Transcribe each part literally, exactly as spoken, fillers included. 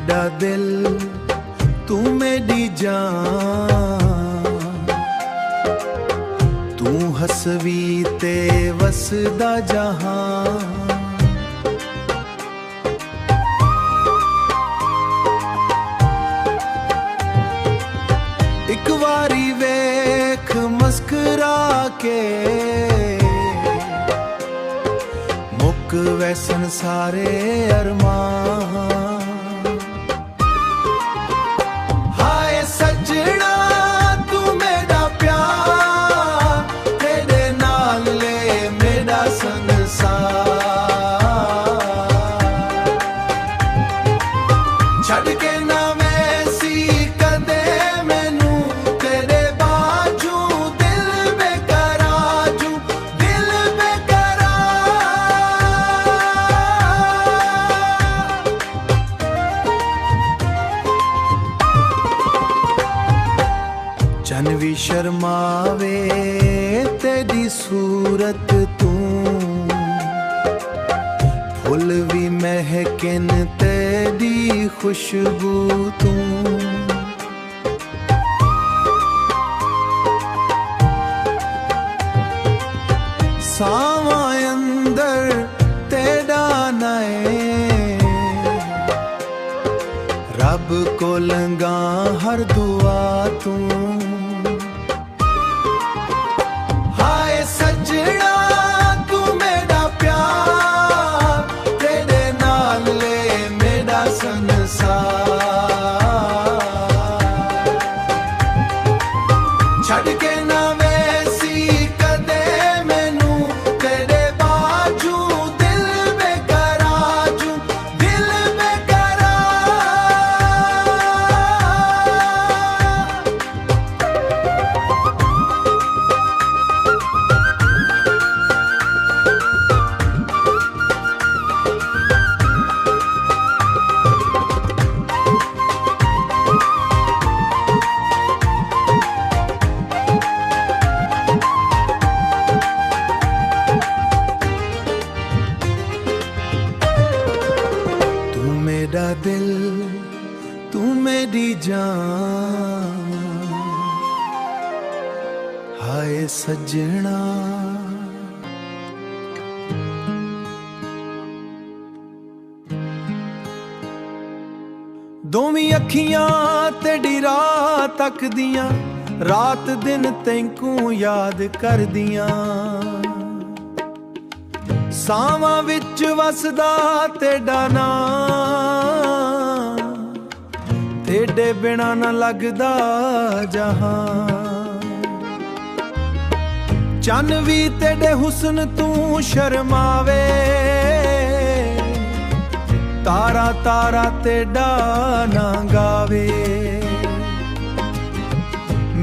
میݙا دل، توں میݙی جان، توں ہسوی تے وسدا جہان۔ ہک واری ویکھ مسکرا کے، مک ویسن سارے ارمان۔ ہائے سجݨا، توں میݙا پیار، تیݙے نال لے میݙا سنسار۔ چھڈ کے نہ ویسی کدے مینوں، تیݙے باجوں دل بے قرار جوں، دل بے قرار۔ چن وی شرماوے تیݙی صورت توں، پھل وی مہکن تیݙی خوشبو توں۔ سانواں اندر تیݙا نئیں، رب کوں لنگاں ہر دعا توں۔ ہائے سجݨا، توں میݙا پیار، تیݙے نال لے میݙا سنسار۔ چھڈ کے نہ ویسی کدے مینوں، تیݙے باجوں دل بے قرار جوں، دل بے قرار۔ توں میݙا دل، توں میݙی جان، ہائے سجݨا۔ دوویں اکھیاں تیݙی راہ تکدیاں، رات دن تینکوں یاد کردیاں۔ سانواں وچ وسدا تیݙا ناں، تیݙے بنا نہ لڳدا جہان۔ چن وی تیݙے حسن توں شرماوے، تارا تارا تیݙا ناں گاوے۔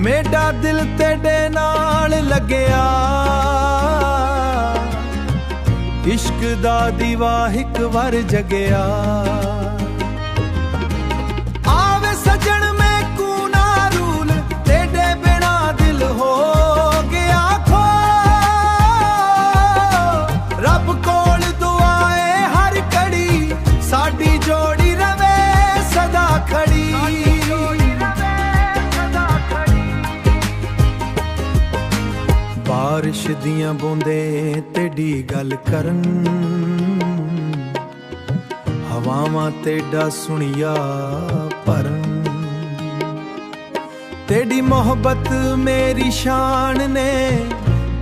میݙا دل تیݙے نال لڳیا، عشق دا دیوا ہک وار جڳیا۔ آوے سجݨ میکوں نہ رول، تیݙے بنا دل ہو ڳیا کھو۔ رب کول دعا اے ہر گھڑی، ساݙی جوڑی رہوے سدا کھڑی۔ بارش دیاں بوندیں تیݙی ڳل کرن، ہواواں تیݙا سݨیا پرن۔ تیݙی محبت میری شان نے،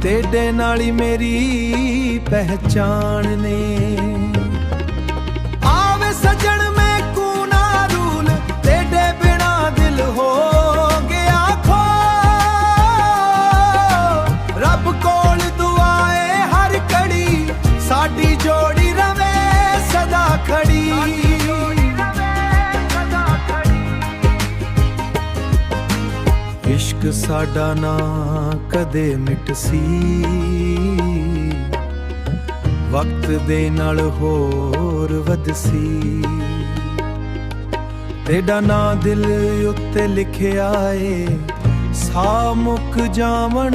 تیݙے نال ای میری پہچان نے۔ آوے سجݨ میکوں نہ رول، تیݙے بنا دل ہو ڳیا کھو۔ رب کول دعا اے ہر گھڑی، ساݙی جوڑی رہوے سدا کھڑی۔ عشق ساݙا نہ کدے مٹسی، وقت دے نال ہور ودھسی۔ تیݙا ناں دل اتے لکھیا اے، ساہ مک جاوݨ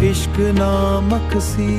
عشق نہ مکسی۔